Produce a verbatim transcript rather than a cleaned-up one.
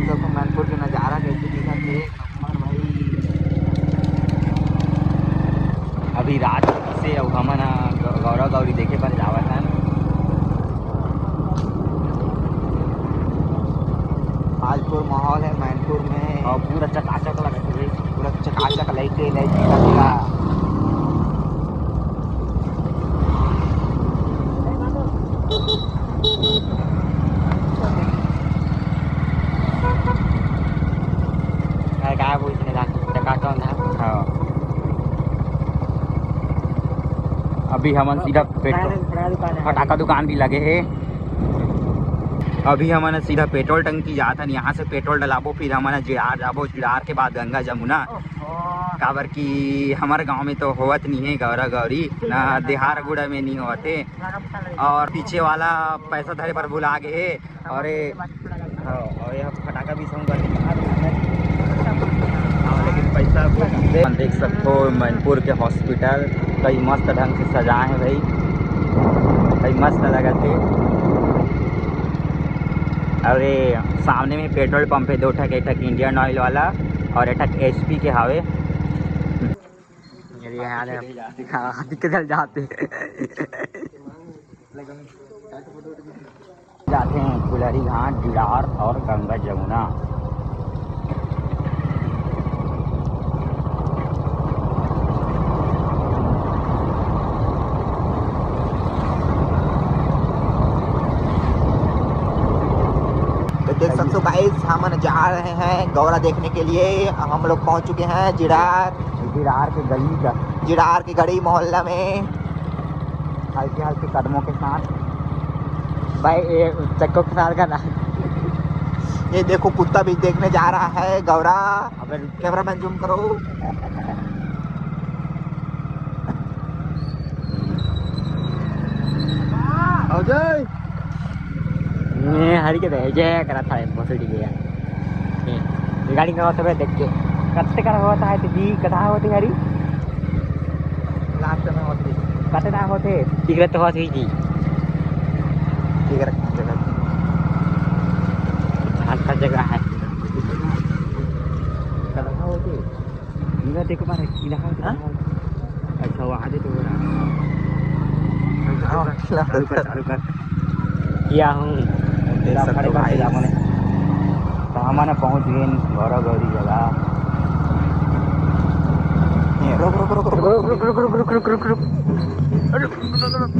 देखो मैनपुर के नजारा कैसे दिखत हे, एक नंबर भाई। अभी रात से अउ हमन ह गौरा गौरी देखे बर जावत हन। आज फुल माहौल है मैनपुर में। अउ पूरा चकाचक लगत हे भाई। पूरा चकाचक लाइट ही लाइट दिखत हे। काय, काय बोलते हैं, चकाचौंध है। हाँ। अभी हमन सीधा पेट्रोल, फटाका दुकान भी लगे हे। अभी हमन सीधा पेट्रोल टंकी जात हन, यहाँ से पेट्रोल डलाबो, फिर हमन जिरार जाबो, जिरार के बाद गंगा जमुना। काबर कि हमर गांव में तो होवत नहीं है गौरा गौरी, ना देहार गुड़ा में नहीं होवत है। और पीछे वाला पैसा धरे पर भुला गए है। और ये, हाँ, और ये फटाका भी संग बर, हाँ, लेकिन पैसा को हम देख सकते हो, मैनपुर के हॉस्पिटल कई मस्त ढंग से सजाए हैं भाई, कई मस्त लगत है। और ये सामने में पेट्रोल पंप है, दो ठक, एक ठक इंडियन ऑयल वाला और एक ठक एचपी के हावे। ये हाल है। हाँ, दिक्कत चल जाते। जाते हैं फुलहरी घाट, जिरार और गंगा जमुना। तो देख सकते हो गाइस, हम जा रहे हैं गौरा देखने के लिए। हम लोग पहुंच चुके हैं जिरार। जिरार के गली का, जिरार के गली मोहल्ला में हल्के हल्के कदमों के साथ भाई, ये चक्को के साथ का ना। ये देखो, कुत्ता भी देखने जा रहा है गौरा। अबे कैमरामैन जूम करो। अजय। ये हरी के दे, ये करा था, भोसड़ी के यार। ये गाड़ी का होता है, देख के। कत्ते का होता है, तो जी, कथा होती गाड़ी? लास्ट में होती। कत्ते ना होते, दिख रहे तो होती जी। दिख रहे जगह। अच्छा जगह है। कथा होती। इधर देखो मारे, इधर हाँ? अच्छा, वो आगे तो हो रहा। हाँ, चालू कर, चालू कर। किया हूँ। देख सकते हो भाई। तो हमन पहुँच गए गौरा गौरी जगह। ये, रुक, रुक, रुक, रुक। रुक, रुक, रुक। अरे, रुक, रुक, रुक।